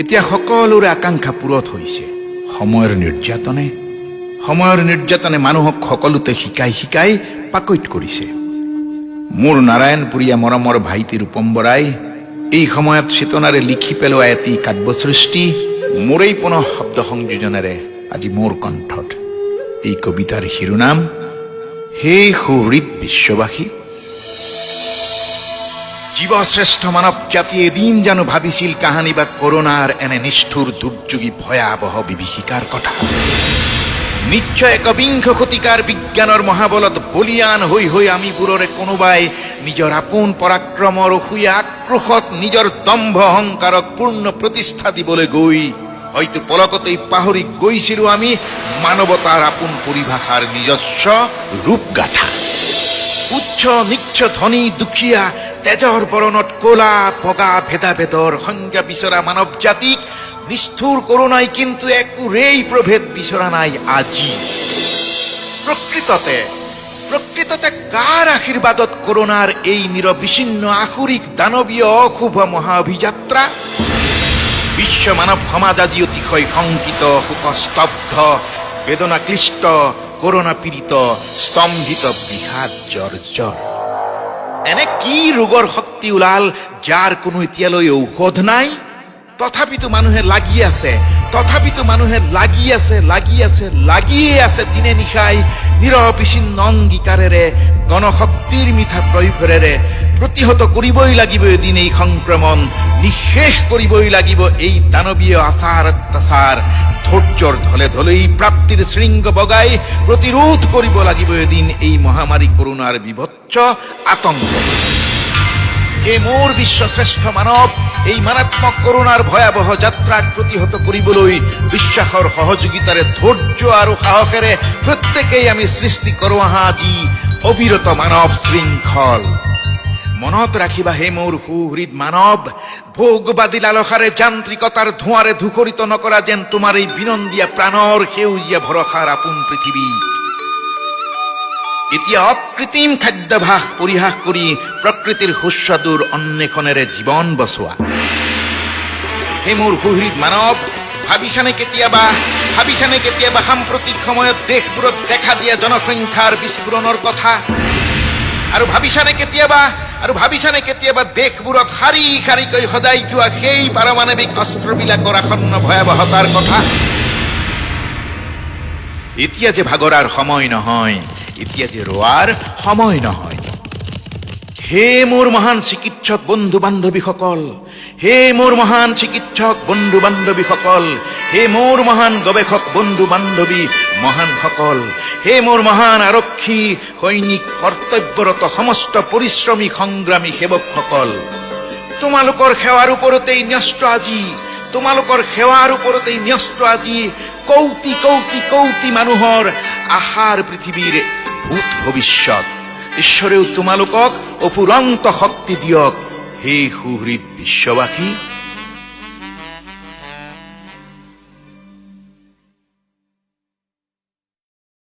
এতিয়া সকলোৰে আকাংক্ষা পূৰণ হৈছে। সময়ৰ নিৰ্যাতনে মানুহক সকলোতে শিকাই শিকাই পাকৈত কৰিছে। মোৰ নাৰায়ণপুৰীয়া মৰমৰ ভাইটি ৰূপম বৰাই এই সময়ত চেতনাৰে লিখি পেলোৱা এটি কাব্যসৃষ্টি মোৰেই পুনঃ শব্দ সংযোজনেৰে আজি মোৰ কণ্ঠত। এই কবিতাৰ শিৰোনাম, হে সুহৃদ বিশ্ববাসী। জীৱশ্ৰেষ্ঠ মানৱ জাতিয়ে এদিন জানো ভাবিছিল কাহানি বা কৰোণাৰ এনে নিষ্ঠুৰ, দুৰ্যোগী, ভয়াৱহ বিভীষিকাৰ কথা? নিশ্চয় একবিংশ শতিকাৰ বিজ্ঞানৰ মহাবলত বলিয়ান হৈ হৈ আমিবোৰৰে কোনোবাই নিজৰ আপোন পৰাক্ৰমৰ অসূয়া আক্ৰোশত নিজৰ দম্ভ অহংকাৰক পূৰ্ণ প্ৰতিষ্ঠা দিবলৈ গৈ হয়তো পলকতেই পাহৰি গৈছিলো আমি মানৱতাৰ আপোন পৰিভাষাৰ নিজস্ব ৰূপগাথা। উচ্চ নিচ্চ, ধনী দুখীয়া, তেজৰ বৰণত ক'লা বগা ভেদাভেদৰ সংজ্ঞা বিচৰা মানৱ জাতিক নিষ্ঠুৰ কৰোণাই কিন্তু একোৰেই প্ৰভেদ বিচৰা নাই আজি। প্ৰকৃততে কাৰ আশীৰ্বাদত কৰোণাৰ এই নিৰবিচ্ছিন্ন আসুৰিক, দানৱীয়, অশুভ মহা অভিযাত্ৰা? বিশ্ব মানৱ সমাজ আজি অতিশয় শংকিত, শোকস্তব্ধ, বেদনাক্লিষ্ট, কৰোণা পীড়িত, স্তম্ভিত, বিষাদ জৰ্জৰ। এনে কি ৰোগৰ শক্তি ওলাল, যাৰ কোনো এতিয়ালৈ ঔষধ নাই? তথাপিতো মানুহে লাগি আছে, তথাপিতো মানুহে লাগি আছে, লাগি আছে, লাগিয়ে আছে। দিনে নিশাই নিৰবিচ্ছিন্ন অংগীকাৰেৰে, গণশক্তিৰ মিঠা প্ৰয়োগেৰে প্ৰতিহত কৰিবই লাগিব এদিন এই সংক্ৰমণ, নিঃশেষ কৰিবই লাগিব এই দানৱীয় আচাৰ অত্যাচাৰ। ধৈৰ্যৰ ধলে ধলেই প্ৰাপ্তিৰ শৃংগ বগাই প্ৰতিৰোধ কৰিব লাগিব এদিন এই মহামাৰী কৰোণাৰ বিভৎস আতংক। হে মোৰ বিশ্বশ্ৰেষ্ঠ মানৱ, এই মাৰাত্মক কৰোণাৰ ভয়াৱহ যাত্ৰাক প্ৰতিহত কৰিবলৈ বিশ্বাসৰ সহযোগিতাৰে, ধৈৰ্য আৰু সাহসেৰে প্ৰত্যেকেই আমি সৃষ্টি কৰোঁ আহা আজি অবিৰত মানৱ শৃংখল। মনত ৰাখিবা হে মোৰ সুহৃদ মানৱ, ভোগবাদী লালসাৰে, যান্ত্ৰিকতাৰ ধোঁৱাৰে ধূসৰিত নকৰা যেন তোমাৰ এই বিনন্দীয়া প্ৰাণৰ সেউজীয়া ভৰসাৰ আপোন পৃথিৱী। এতিয়া অকৃত্ৰিম খাদ্যাভাস পৰিহাস কৰি প্ৰকৃতিৰ সুস্বাদুৰ অন্বেষণেৰে জীৱন বচোৱা। হে মোৰ সুহৃদ মানৱ, ভাবিছানে কেতিয়াবা সাম্প্ৰতিক সময়ত দেশবোৰত দেখা দিয়া জনসংখ্যাৰ বিস্ফোৰণৰ কথা? আৰু ভাবিছানে কেতিয়াবা দেশবোৰত শাৰী শাৰীকৈ সজাই থোৱা সেই পাৰমাণৱিক অস্ত্ৰবিলাকৰ আসন্ন ভয়াৱহতাৰ কথা? এতিয়া যে ভাগৰাৰ সময় নহয়, এতিয়া যে ৰোৱাৰ সময় নহয়। হে মোৰ মহান চিকিৎসক বন্ধু বান্ধৱীসকল, হে মোৰ মহান চিকিৎসক বন্ধু বান্ধৱীসকল, হে মোৰ মহান গৱেষক বন্ধু বান্ধৱী মহানসকল, হে মোৰ মহান আৰক্ষী, সৈনিক, কৰ্তব্যৰত সমস্ত পৰিশ্ৰমী সংগ্ৰামী সেৱকসকল, তোমালোকৰ সেৱাৰ ওপৰতেই ন্যস্ত আজি, তোমালোকৰ সেৱাৰ ওপৰতেই ন্যস্ত আজি কৌটি কৌটি কৌটি মানুহৰ আশাৰ পৃথিৱীৰ ভূত ভৱিষ্যত। ঈশ্বৰেও তোমালোকক অফুৰন্ত শক্তি দিয়ক, হে সুহৃদ বিশ্ববাসী।